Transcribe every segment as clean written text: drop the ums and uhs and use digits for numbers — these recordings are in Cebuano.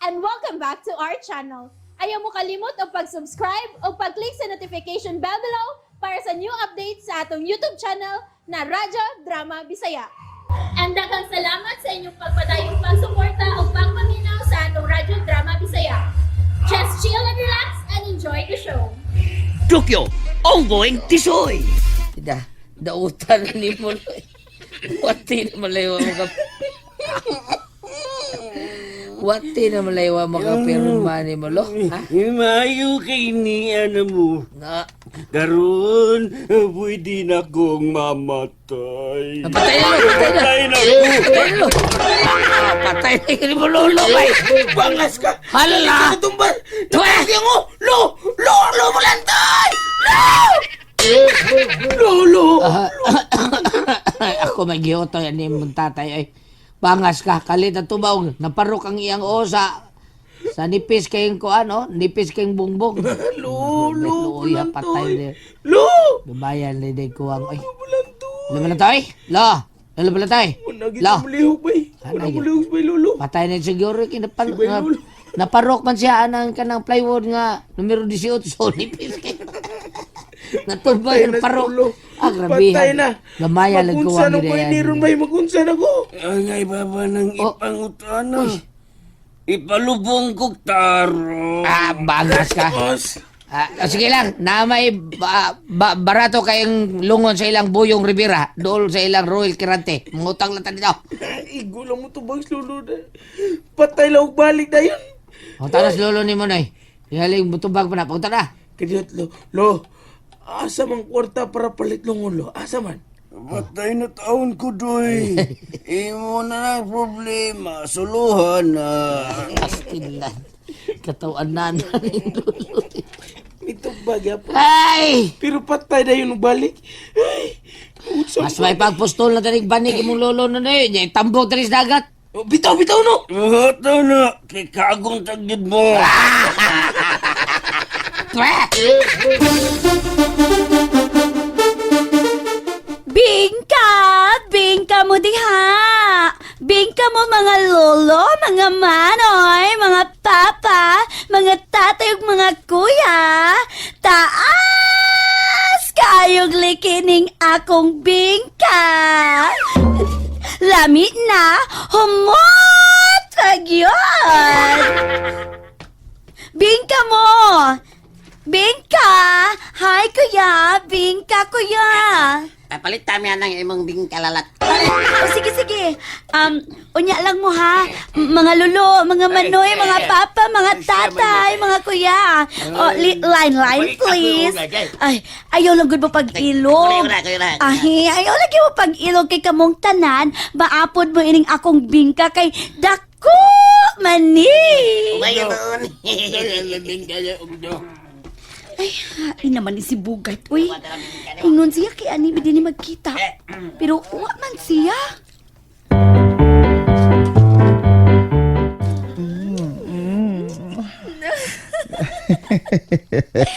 And welcome back to our channel. Ayaw mo kalimot og pag-subscribe o pag-click sa notification bell below para sa new updates sa atong YouTube channel na Radyo Drama Bisaya. And daghang salamat sa inyong pagpadayong pagsuporta o pagpaminaw sa atong Radyo Drama Bisaya. Just chill and relax and enjoy the show. Tokyo, ongoing tisoy. Da, dautan na ni mo. Wati na malaywa mo ka. Wati na malaywa mo ka pero mani mo lo. Ha? Mayo kay ni ano mo. Na, Karon, pwede na kong mamatay. Patay na lo, patay na. Patay na ko. Patay na lo. Ah, patay na yun mo lolo bay. Bangas ka. Hala! Tumbal. Tuwe! Mo! Lo! Lo! Lo! Bulantay! Lo! Lolo! Ako may giyoto yan ni mong tatay ay. Bangas ka, kalit at tubaw. Naparok ang iyang osa. Sa nipis kayong kuan, oh. Nipis kayong bungbong. Lolo! Luya, patay na. Lo! Lumayan na din kuwang, ay. Bulantoy! Lolo balantay? Lo! Lolo balantay? Wala Lo! kita mulihok bay. Wala Ano yun? mulihok bay, lolo. Patay na siguro. Kinapal, Si Bay Lolo. naparok man siya anang kanang plywood nga numero 18. Nipis kayo. Natumbay Patay ang na si parok. Lolo. Ah, grabe. Patay na. Gamaya lang Magunsa kuwang na ko ginayan. ni ron bay. Magunsa na ko. Ang ay baba ng Oh. ipangutana. Ipalubong kog taro. Ah, bangas ka. Boss. Ah, sige lang, na may barato kayong lungon sa ilang Buyong Rivera, dool sa ilang Royal Kirante. Mangutang lang ta dito. Igo lang mo to bangs lolo na. Patay lang og balik na yun. Punta na si lolo ni Monoy. Haling butubag pa na. Punta na. Kadiyot lo. Lo, asa man kwarta para palit lungon lo? Asa man? Patay na taon ko, doy. Imo na lang problema. Suluhan na. Pastilan. Katawan na na ni lolo. Ito bagya pa. Ay! Pero patay na yun og balik. Ay, unsa Mas may pagpustol na tanig banig imong lolo na na yun. Tambok tanig sa dagat. Oh, bitaw, bitaw no! Mahato na. Kay kagong tagyod mo. Twe! Bingka! Bingka mo diha! Bingka mo mga lolo, mga manoy, mga papa, mga tatay ug mga kuya. Taas kayog likining akong bingka. Lami na, humot pagyod. Bingka mo! Bingka! Hi, kuya! Bingka, kuya! Papalit tami ang imong bingkalalat. Oh, sige, sige. Unya lang mo ha. Mga lulo, mga manoy, mga papa, mga tatay, mga kuya. Oh, line, line, please. Ay, ayaw lang gud mo pag-ilog. Ay, ayaw lagi mo pag-ilog kay kamong tanan. Maapod mo ining akong bingka kay dako mani. Ay, hain naman ni si Bugart, uy. Ingon siya kay ani din ni magkita. Pero wa man siya.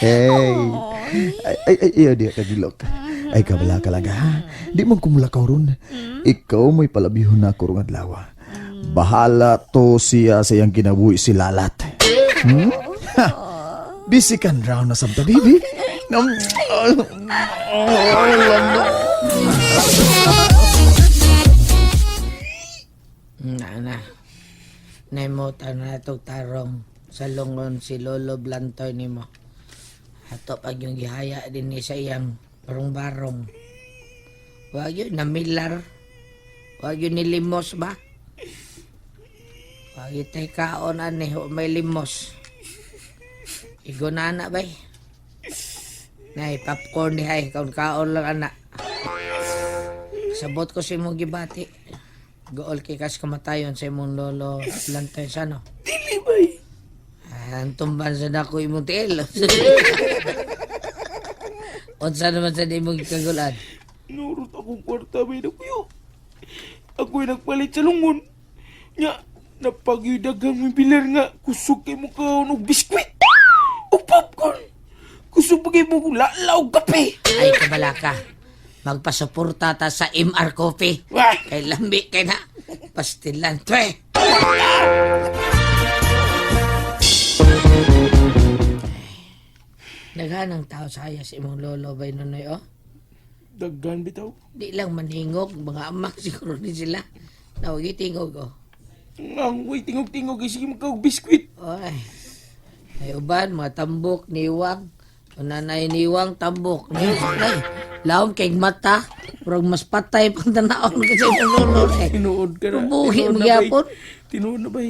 Hey. Ay, ay, ay, iyo di ka gilok. Ay, kabala ka lang ha. Di man kumulakaw ron. Ikaw may palabihon na ako rong adlaw. Bahala to siya sa iyang kinabuhi si Lalat. Ha! Busy kan round na sabta, baby. Oh, lamo. Na na. Naimutan na itong tarong sa lungon si Lolo Blantoy nimo. Ato pag yung gihaya din ni sa iyang barong-barong. Wag yun, namilar. Wag yun nilimos ba? Wag yun tayo kaon ani, wa may limos. Igo na ana bay. Nay, popcorn ni hay, kaon-kaon lang ana. Sabot ko sa imong gibati. Gool kay kas kamatayon sa imong lolo Blantoy sa no. Dili bay. Ah, ang tumban sa dako imong tiil. Unsa naman sa imong gikagulan? Nurot akong kwarta bay na kuyo. Ako'y nagpalit sa lungon. Nya, napagyoy daghang may bilar nga kusog kay mo kaon og biskwit. Og popcorn. Kusog pa kay mo lalaw og kape. Ay kabalaka. Magpasuporta ta sa MR Coffee. Wah! Kay lambi kay na. Pastilan twe. Daghan ang tao sa hayas imong lolo bay Nonoy, oh. Daghan bitaw. Di lang manhingog, mga amak siguro ni sila. Nawagi tingog, oh. Ang way tingog-tingog kay sige magkaog biskwit. Oy. Ay uban, mga tambok, niwang. Unanay niwang, tambok. Niwang, ay. Laom kay mata. Murag mas patay pang tanaon kasi imong lolo. Eh. Tinuod ka na. Buhi Tinuod mo na, bay. gyapon. Tinuod na bay.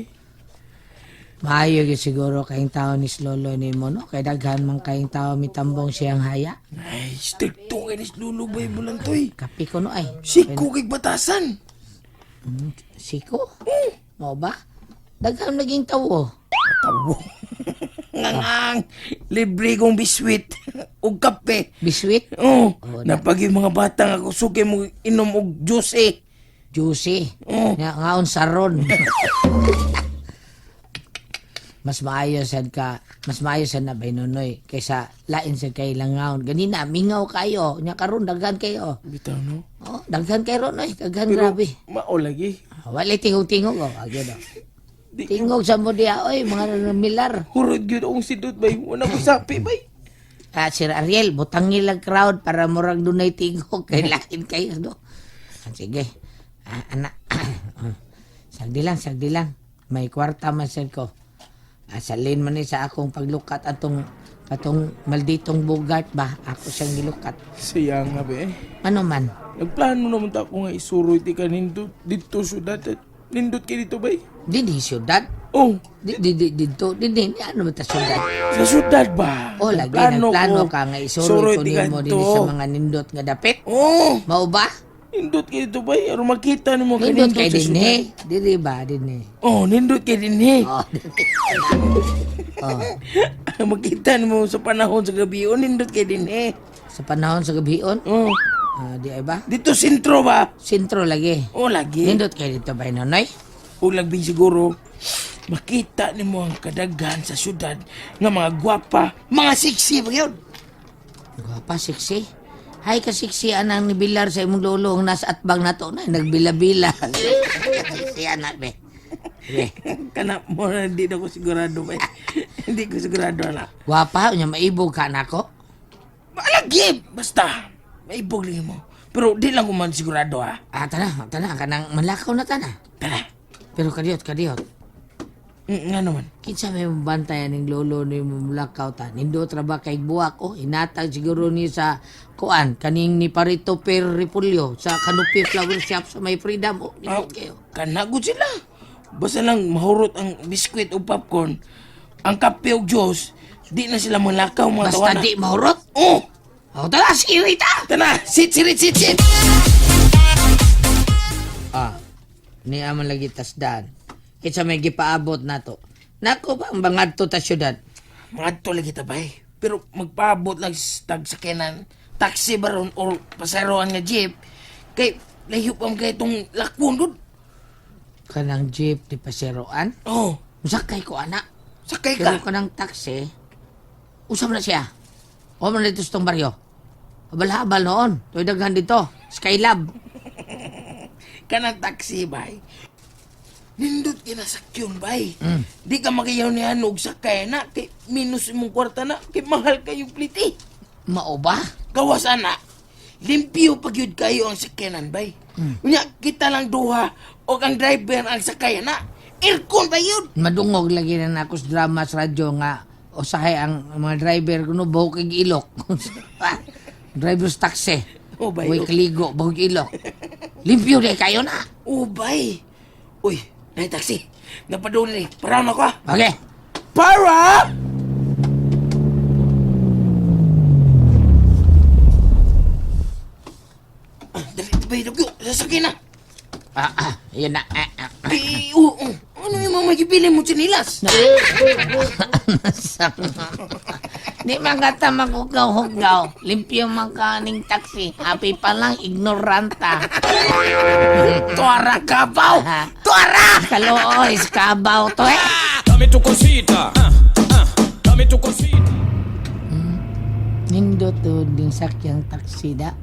Maayo gyud siguro kayong tao ni lolo ni mo, no? Kay daghan man kayong tao mitambong siyang haya. Ay, stricto kay ni lolo bay bulantoy. Kapi ko no ay. Siko kay batasan. Siko? Mao ba? Daghan naging tawo. Tawo. Ngangang libre kong biswit ug kape. Biswit? Oh, Oo, na. napag yung mga bata nga kusog kay mo inom og juice eh. Juicy. Oh. Nga ngaon saron. Mas maayo sad ka, mas maayo sad na bay Nonoy kaysa lain sad kay langaon. Ganina mingaw kayo, nya karon daghan kayo. Bitaw no. Oh, daghan kayo ron oy, daghan grabe. Mao lagi. Wala tingog-tingog oh, agyo do. Di Tingog sa mo diya oy, mga milar. hurot gyud akong sidot bay. Wala ko sapi bay. Ah, Sir Ariel, butangil ang crowd para murag dunay tingog kay lain kayo do. Ah, sige. Ah, anak. Sagdi lang, sagdi lang. May kwarta man sir ko. Ah, salin man ni sa akong paglukat atong katong malditong bugart ba ako siyang gilukat. Siya nga ba eh. Ano man? Nagplano naman ta ako nga isuroy ti ka nindot dito syudad at nindot kay dito bay. Dinhi syudad. Oh, Di di di dito dinhi ano ba ta syudad? sa syudad ba? Oh, lagi nagplano ko, ka nga isuroy ko suroy ti nimo ka dinhi dito. sa mga nindot nga dapit. Oh, Mao ba? nindot kay dito bay. Aron makita nimo kay Nindot nindot kay sa syudad. dinhi. Diri ba dinhi? Oh, nindot kay dinhi. Oh, dinhi. Oh. Makita nimo sa panahon sa gabi, oh, nindot kay dinhi. Sa panahon sa gabion, Oh, ah, di ay ba? dito sentro ba? Sentro lagi. Oh, lagi. Nindot kay dito ba Nonoy? O lagbing siguro, makita nimo ang kadaghan sa syudad nga mga gwapa, mga sexy ba yun? Gwapa, sexy. Hay ka sexy anang ni Bilar sa imong lolo ang nasa atbang nato na nagbila-bila. Sexy anak be. Be. Kana mo na hindi na ko sigurado ba. Hindi ko sigurado na. Gwapa unya maibog ka nako. Malagi! Basta, maibog lagi mo. Pero di lang ko man sigurado ha. Ah, tana, tana kanang malakaw na tana. Tara. Pero kadiyot, kadiyot. Nga naman. Kinsa may mabantayan ning lolo ni mulakaw ta. Nindot ra ba kay buwak oh hinatag siguro ni sa kuan kaning ni Parito Per Repulyo sa Canopy Flower Shop sa may Freedom oh nindot kayo. Kanagod sila. Basta lang mahurot ang biskwit o popcorn, ang kape o juice, di na sila malakaw mga Basta tawana. di mahurot. Oh! Oh, tara, sige, ta. Tana! Sit, sit, sit, sit! Ah, ni aman lagi tasdan. Kinsa may gipaabot nato. Nako ba ang bangadto ta syudad? Mga to lagi tabay. Pero magpaabot lang sa tag sakyanan, taxi ba ron or pasaroan nga jeep, kay layo pa man kay itong lakwon dun. Kanang jeep di paseroan. Oh, Musakay ko ana. sakay Pero ka. kanang taxi, usap na siya. O man dito sa tong baryo. Habal-habal noon. Tuwing daghan dito. Skylab. Kanang taxi bay. Nindot kinasakyon bay. Di ka makayaw ni og sakay na kay minus imong kwarta na kay mahal kayo pliti. Mao ba? Gawas ana. Limpyo pag yun kayo ang sakyanan bay. Unya kita lang duha og ang driver ang sakay na. Aircon ba yun? Madungog lagi na nako sa drama sa radyo nga usahay ang mga driver kuno buhok ig ilok. Driver's taxi. Oh, bay, Uy, oh. kaligo, buhok ilok. Limpyo di kayo na. Oh, bay. Uy, nay taxi. Napadung ni. Paraw na ko ah. Okay. Para! Ah, dali, bay, dugyo. Sasakay na. Ah, ah, yun na. Ah, ah. Ay, oo. Oh, Ano yung mga magibili mo tsinilas? Di man ka magugaw-hugaw. Limpyo man ka ning taxi. Happy pa lang, ignoranta. Tuara ka, baw! Tuara! Kalooy, kabaw to eh. Dame tu cosita, ah, ah, dame tu cosita. Nindot to ding sakyang taxi da.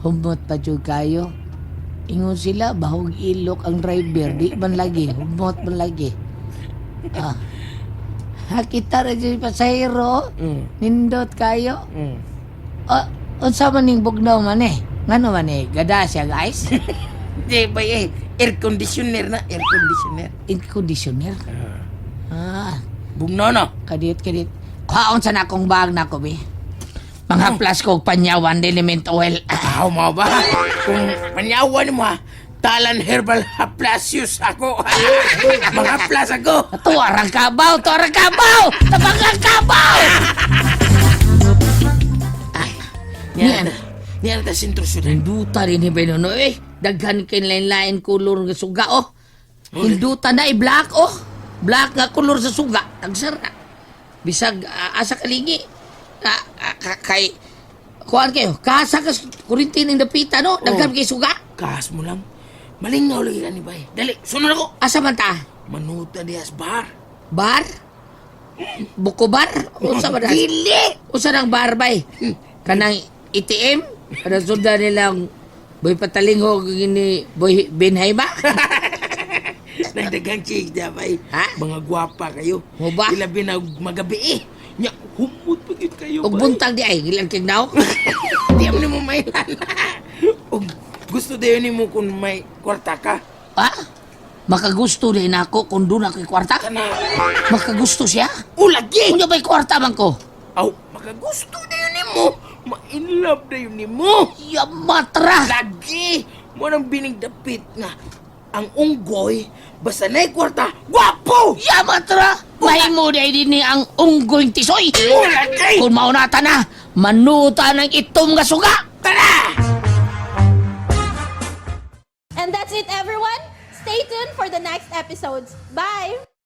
Humot pa jud kayo. Ingon sila, bahog ilok ang driver. Di man lagi. Humot man lagi. Ah. Hakita ra jud pasahero. Nindot kayo. O, unsa man ning bugnaw man eh? Ngano man eh? Gada siya, guys. Di ba eh, air conditioner na, air conditioner. Air conditioner. Ah, Bugnaw na. kadit kadit. Kuhaon sa na akong bag na ko, bi. Manghaplas ko og panyawan element oil. Aw, mo ba? Kung panyawan mo ha, Talan Herbal Haplasius ako. Mga plas ako. Tuwarang kabaw, tuwarang kabaw! Tabangang kabaw! Ay, niyan. Niyan ta sentro syudad. Hinduta rin ni Benono eh. Daghan kay lain-lain kulor nga suga oh. Hinduta na eh, black oh. Black nga kulor sa suga. Tagsara. Bisag asa kalingi. Kay kuan kayo, kasa ka kurinti ning dapita no. Daghan kay suga. Kahas mo lang. Malingaw lagi ka ni bay. Dali, sunod ako. Asa man ta? Manuta dihas bar. Bar? Buko bar? Unsa ba Dili! Unsa nang bar bay? Kanang ATM? Kanang sundan nilang Boy Patalingho ni Boy Benhayma? Nagdagang chicks diya bay. Ha? Mga gwapa kayo. Mo ba? Ilabi na magabi eh. Nya, humot pa gyud kayo Og bay. buntag di ay, ilang kay naok. Di mo nimo mailala. Og gusto dayon nimo kung may kwarta ka. Ha? Makagusto din ako kung doon ako'y kwarta. Kana, Makagusto siya. ulagi! Kung ba'y kwarta man ko? Aw, makagusto dayon nimo. Ma-in love dayon nimo. Yamatra! Lagi! Mo nang bining dapit nga ang unggoy basta na'y kwarta, gwapo! Yamatra! Mahimo di ay din ni ang unggoy tisoy! Ulagi! Kung maunata na, manuta ng itom nga suga! Tara! And that's it, everyone. Stay tuned for the next episodes. Bye!